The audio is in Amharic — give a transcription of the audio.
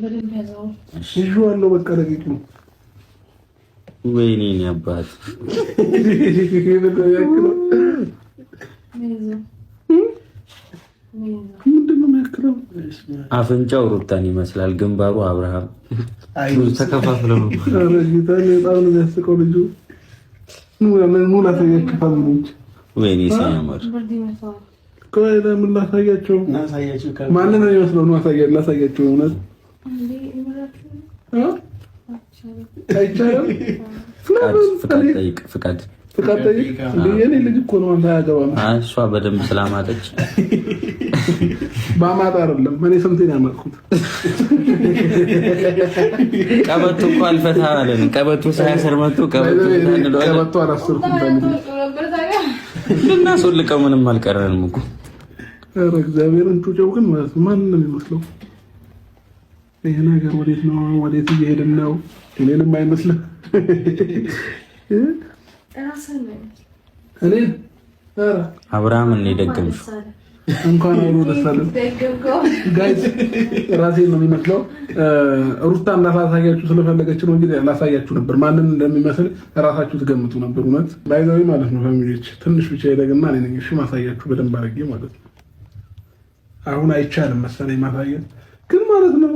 ይዤዋለሁ። በቃ ለቂቂው። ወይኔ የእኔ አባት። ምንድን ነው የሚያክለው? አፍንጫው ሩታን ይመስላል፣ ግንባሩ አብርሃም። ተከፋፍለው ነው። ኧረ ጌታን በጣም ነው የሚያስቀው ልጁ። ኑ ላሳያችሁ family ዎች። ወይኔ ሲያምር! ቆይ ለምን ላሳያቸው? ማንን ነው የሚመስለው? ኑ ላሳያቸው። እውነት አይቻልም። ፍቃድ ጠይቅ፣ ፍቃድ። ፍቃድ ጠይቅ። እንደ የኔ ልጅ እኮ ነው፣ አንተ አያገባም። እሷ በደንብ ስላማጠች። በአማጣ አይደለም፣ እኔ ስንቴን ያመጥኩት። ቀበቶ እኮ አልፈታ አለን። ቀበቶ ሳያስር መቶ ቀበቶ ቀበቶ አላሰርኩም። ልናስወልቀው ምንም አልቀረንም እኮ። ኧረ እግዚአብሔርን ጩጬው ግን ማለት ነው ማንን ነው የሚመስለው? ይሄ ነገር ወዴት ነው? ወዴት እየሄድን ነው? እኔንም አይመስልም። እኔ ኧረ አብርሃምን የደገምሽው። እንኳን አብሮ ደስ አለን guys። ራሴን ነው የሚመስለው። ሩታ እንዳላሳያችሁ ስለፈለገች ነው እንጂ ላሳያችሁ ነበር። ማንን እንደሚመስል ራሳችሁ ትገምቱ ነበር። እውነት by the way ማለት ነው family ዎች፣ ትንሽ ብቻ ይደግና እኔ ነኝ እሺ ማሳያችሁ በደንብ አድርጌ ማለት ነው። አሁን አይቻልም መሰለኝ ማሳየት ግን ማለት ነው።